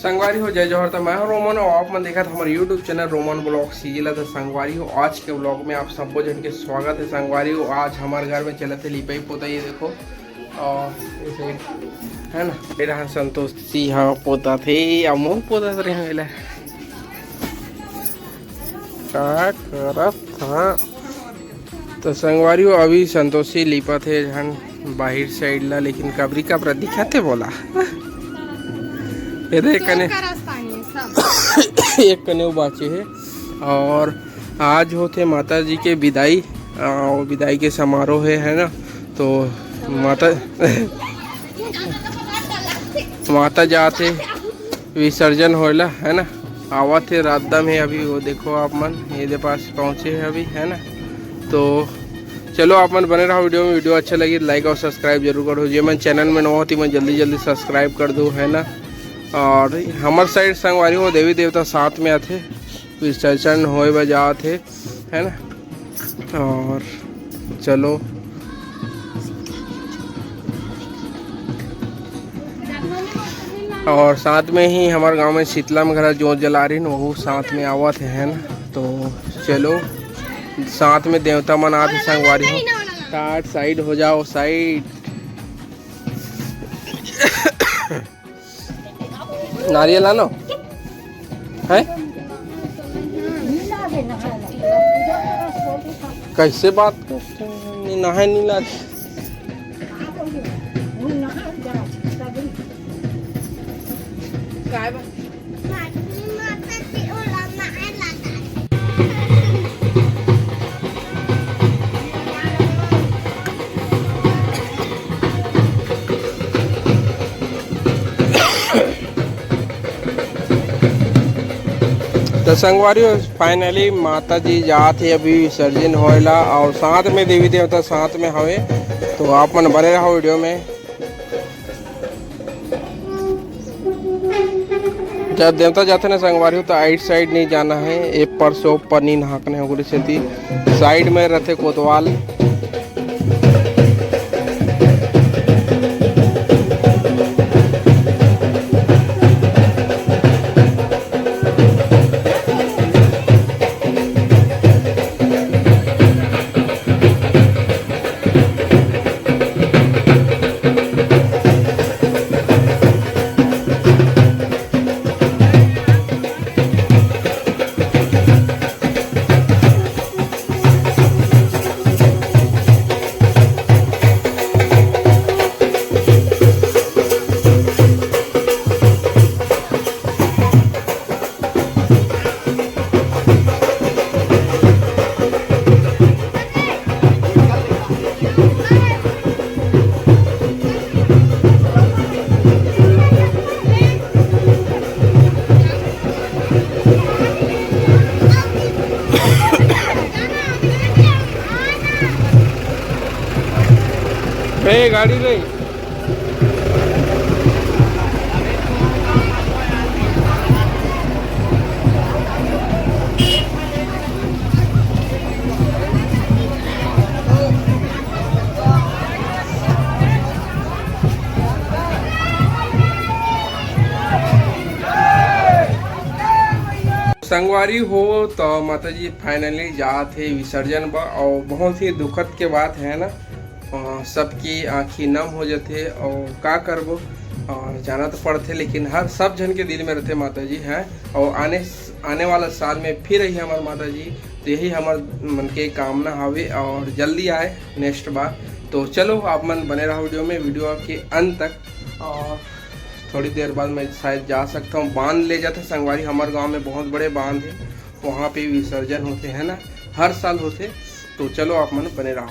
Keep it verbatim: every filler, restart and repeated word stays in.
संगवारी हो, जय जोहार। त मैं हूं रोमन और आप मन देखत हमर YouTube channel Roman blog CG ला। त संगवारी हो, आज के ब्लॉग में आप सब्बो झन के स्वागत है। संगवारी हो, आज हमर घर में चलत है लिपाई पोताई, ये देखो। और ऐसे है ना, मेरा संतोषी हा पोता थे, अमो पोता थे, हम एला का करत हा। तो संगवारी हो, अभी संतोषी लिपत हे झन बाहिर साइड ला, लेकिन कबरी कबरा दिखत हे बोला। ये देख कने, एक कने वो बाचे हे। और आज होथे माता जी के विदाई, आ, वो विदाई के समारोह है, है ना। तो माता माता जात हे विसर्जन होएला, है ना। आवत हे, रास्ता में अभी वो देखो आप मन, ये दे पास पहुँचे हैं अभी, है ना। तो चलो आप मन बने रहो वीडियो में। वीडियो अच्छा लगी लाइक और सब्सक्राइब जरूर करो। जे मन चैनल में नवा होती मन जल्दी जल्दी सब्सक्राइब कर दो, है ना। और हमर साइड संगवारी हो देवी देवता साथ में आथे, विसर्जन होए बर जात हे, है ना। और चलो, और साथ में ही हमारे गांव में शीतला में घर जोत जला रही, वो साथ में आवत है, है ना। तो चलो, साथ में देवता मन आते संगवारी हो। टाट साइड हो जाओ, साइड। नारियल आनो है? कैसे बात करते हैं? नहाए नहीं लागे। तो संगवारी हो, finally माता जी जात हे अभी विसर्जन होएला, और साथ में देवी देवता साथ में हवे। तो आप मन बने रहो वीडियो में। जब देवता जाते ना संगवारी हो, तो आइट साइड नहीं जाना है, ए पर से ओ पर नहीं नहाकने, ओकरे सेती साइड में रहते कोतवाल। ए, गाड़ी रे। संगवारी हो, तो माता जी finally जात हे विसर्जन बर, और बहुत ही दुखद के बात है ना, अ, सबकी आँखी नम हो जाथे, और का करबो, अ, जाना तो पड़थे, लेकिन हर सब झन के दिल में रहथे माता जी, हैं। और आने, आने वाला साल में फिर रही हमार माता जी, तो यही हमार मन के कामना हवे, और जल्दी आए next बार। तो चलो, आप मन बने रहो वीडियो में, वीडियो के अंत तक। और थोड़ी देर बाद मैं शायद जा सकता हूँ, बांध ले जाते संगवारी, हमारे गांव में बहुत बड़े बांध है, वहाँ पे विसर्जन होते हैं ना, हर साल होते। तो चलो, आप मन बने रहो।